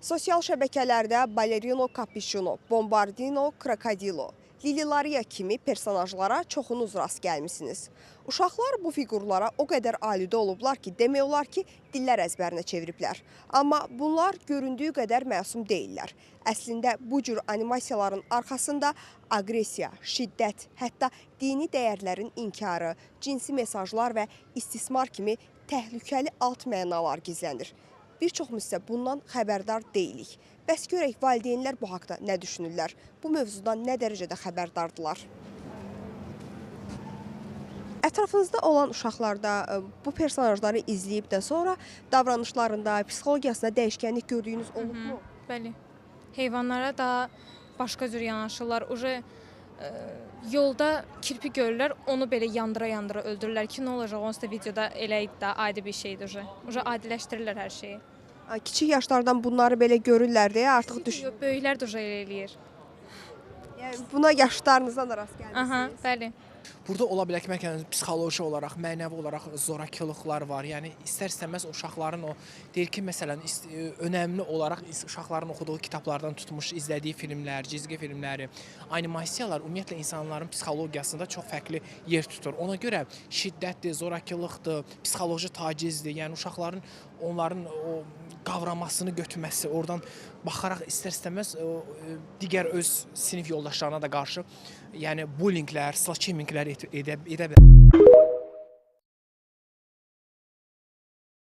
Sosial şəbəkələrdə Ballerino Cappuccino, Bombardino Crocodilo, Lililaria kimi personajlara çoxunuz rast gəlmisiniz. Uşaqlar bu fiqurlara o qədər aludə olublar ki, demək olar ki, dillər əzbərinə çeviriblər. Amma bunlar göründüyü qədər məsum deyillər. Əslində bu cür animasiyaların arxasında aqressiya, şiddət, hətta dini dəyərlərin inkarı, cinsi mesajlar və istismar kimi təhlükəli alt mənalar gizlənir. Bir çoxumuz isə bundan xəbərdar deyilik. Bəs görək valideynlər bu haqda nə düşünürlər? Bu mövzudan nə dərəcədə xəbərdardılar? Ətrafınızda olan uşaqlarda bu personajları izləyib də sonra davranışlarında, psixologiyasında dəyişkənlik gördüyünüz olubmu? Bəli. Heyvanlara da başqa cür yanaşırlar. Uje yolda kirpi görürlər, onu belə yandıra-yandıra öldürürlər ki, nə olacaq? Onsuz da videoda elə idi də, adi bir şeydir uje. Uje adiləşdirirlər hər şeyi. Kiçik yaşlardan bunları belə görürlər deyə artıq düş. Yox, böyüklər də uje elə eləyir. Yəni buna yaşlarınızdan da rast gəlmisiniz. Aha, bəli. Burada ola bilər ki, bəlkə psixoloji olaraq, mənəvi olaraq zorakılıqlar var. Yəni istər-istəməz uşaqların o deyir ki, məsələn, önəmli olaraq uşaqların oxuduğu kitablardan tutmuş, izlədiyi filmlər, cizgi filmləri, animasiyalar ümumiyyətlə insanların psixologiyasında çox fərqli yer tutur. Ona görə şiddətdir, zorakılıqdır, psixoloji tacizdir. Yəni uşaqların onların o qavramasını götürməsi, oradan baxaraq istər-istəməz o, digər öz sinif yoldaşlarına da qarşı, yəni bullyinglər, slut-shaminglər edə bilər.